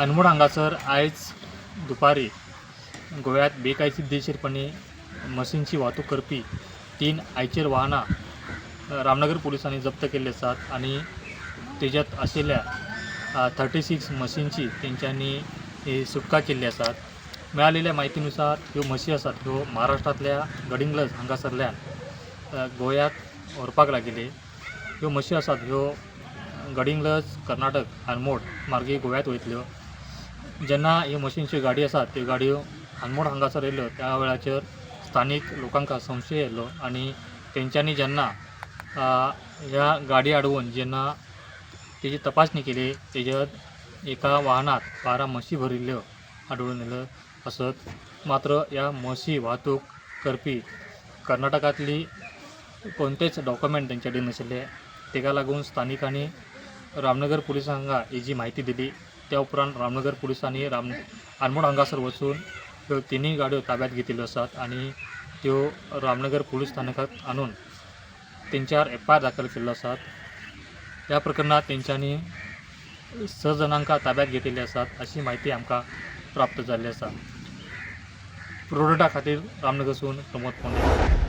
अनमोड हांगासर आयज दुपारी गोव्यात बेकायदेशीरपणे मशीनची वाहतूक करपी 3 आयचेर वाहनां रामनगर पुलिसांनी जप्त केल्ली आसात आनी तेज्यात आशिल्ल्या 36 मशीनची तेंच्यांनी सुटका केल्ली आसात. मेळिल्ल्या म्हायतीनुसार ह्यो म्हशी आसात ह्यो महाराष्ट्रांतल्या गडिंग्लज हांगासरल्यान गोव्यात व्हरपाक लागिल्ली. ह्यो म्हशी आसात ह्यो गडिंग्लज कर्नाटक अनमोड मार्गे गोव्यात वयतल्यो. जेन्ना ह्यो मशीनच्यो गाडी आसात त्यो गाडयो अनमोड हांगासर येयल्यो त्या वेळाचेर स्थानीक लोकांक संशय येयलो आनी तेंच्यांनी जेन्ना ह्या गाडी आडोवन जेन्ना तेजी तपासणी केली तेज्यात एका वाहनात 12 म्हशी भरिल्ल्यो आढळून येयल्यो आसत. मात्र ह्या म्हशी वाहतूक करपी कर्नाटकांतली कोणतेच डॉक्युमेंट तेंचे कडेन नाशिल्ले. तेका लागून स्थानिकांनी रामनगर पुलिसांक हेजी म्हायती दिली. त्या उपरांत रामनगर पुलिसांनी आनमोड हांगासर वचून ह्यो तिनूय गाडयो ताब्यात घेतिल्ल्यो आसात आनी त्यो रामनगर पुलीस स्थानकात आणून तेंच्यार एफआयआर दाखल केल्लो आसात. ह्या प्रकरणात तेंच्यांनी 6 जाणांक ताब्यात घेतिल्ले आसात अशी म्हायती आमकां प्राप्त जाल्ली आसा. प्रोडक्टा खातीर रामनगरसून प्रमोद पोंडे.